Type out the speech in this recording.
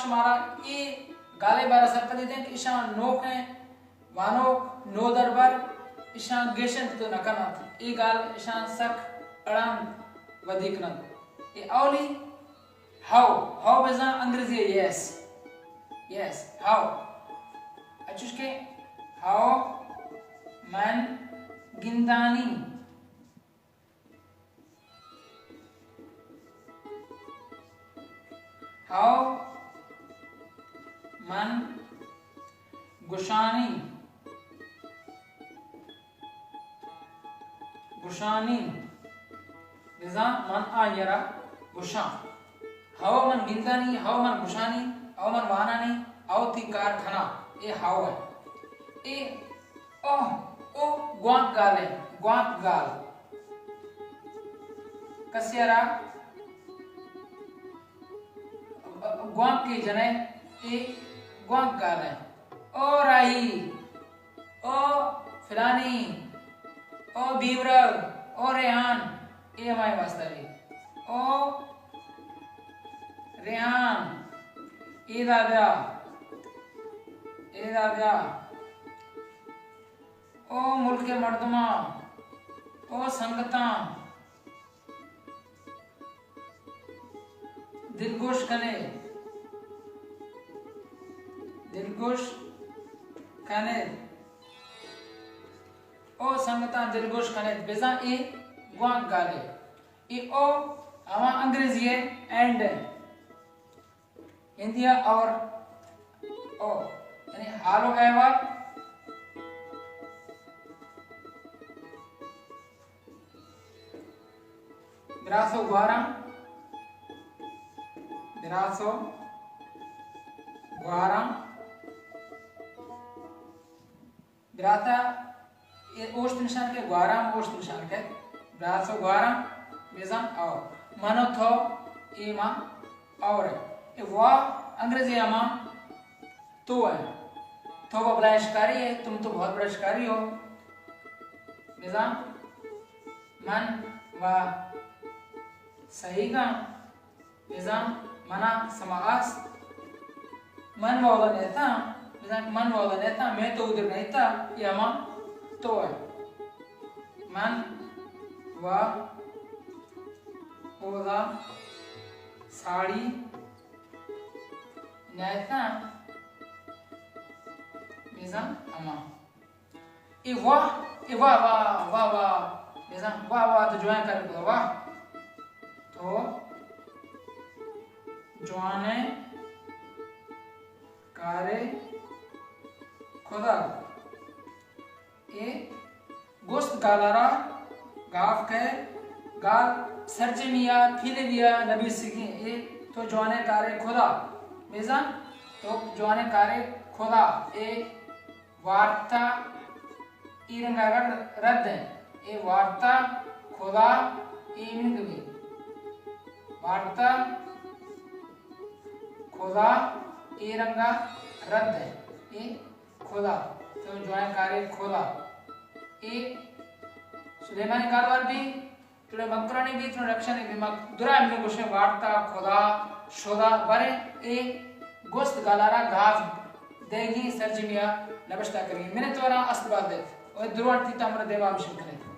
شمارا اے گالے بارا سرپدی دیں کہ اشاں نوکیں وانوک نودربر اشاں گیشنت تو نہ کننت۔ اے گال اشاں سک اڑاند ودی کننت۔ اے اولی ہو، ہو بزاں انگریزی یس۔ یس، ہو۔ اچوش کہ ہو من گندانی۔ ہو من گشانی، گشانی، بزاں من آئی ءَ را گشاں۔ ہو من گندانی، ہو من گشانی، ہو من وانانی، ہو تی کار کناں۔ اے ہو ءَ۔ اے او، او گوانک گال ءَ، گوانک گال۔ کسے ءَ را گوانکے جنئے، اے گوانک گال ءَ۔ او راہی، او فلانی، او بیورگ، او ریحان، اے ہمائی واسطہ بی۔ او ریحان، ایدا بیا، ایدا بیا۔ او ملک ءِ مردماں، او سنگتاں، دلگوش کن ات، دلگوش کن ات۔ او سنگتاں، دلگوش کن ات۔ بزاں اے گوانک گالے۔ اے او ہما انگریزی ءِ اینڈ ءَ۔ ہندی ءَ اور او، یعنی حال و احوال۔ براس و گواراں، براس و گواراں۔ براتا اے اوشت نشان کئیت، گواراں اوشت نشان کئیت۔ براس و گواراں، بزاں او۔ من و تو، اے ما اور ءَ۔ اے وا انگریزی ءَ ما تو ءَ۔ تو وا بلاہیں شکاری ئے، تم تو بہت بڑا شکاری ہو۔ بزاں من وا سہیگاں۔ بزاں منا سما است۔ من وا اودا نیتاں، بزاں کہ من وا اودا نیتاں، مئے تو ادر نیتا، اے ہما تو ءَ۔ من وا اودا ساڑی نیتاں، بزاں ہما۔ اے واہ، اے واہ، واہ، واہ، واہ۔ بزاں واہ، واہ، تو جوانیں کارے کتا، واہ۔ تو جوانیں کارے کتا۔ اے گوست گال ءَ را گاف کئے، گال سرجمی ءَ پیلوی ءَ نبیسگی ایں۔ اے تو جوانیں کارے کتا۔ بزاں تو جوانیں کارے کتا۔ اے وارتا اے رنگ ءَ رد ایں۔ اے وارتا کتا اے منگ بی۔ وارتا کتا اے رنگ ءَ رد ایں۔ اے کتا۔ تو جوانیں کارے کتا۔ اے سلیمانی گالوار بی۔ تھوڑے مکرانی بیت، تھوڑے رکشانی بیت، ما درائیں منی گوشیں وارتا، کتا، شتا، برے اے گوست گال ءَ را گاف دئیگی سرجمی ءَ نبشتہ کنگی۔ منی توراں است بال دیت۔ و دروان تیتا من دیما ہمشن کنیت۔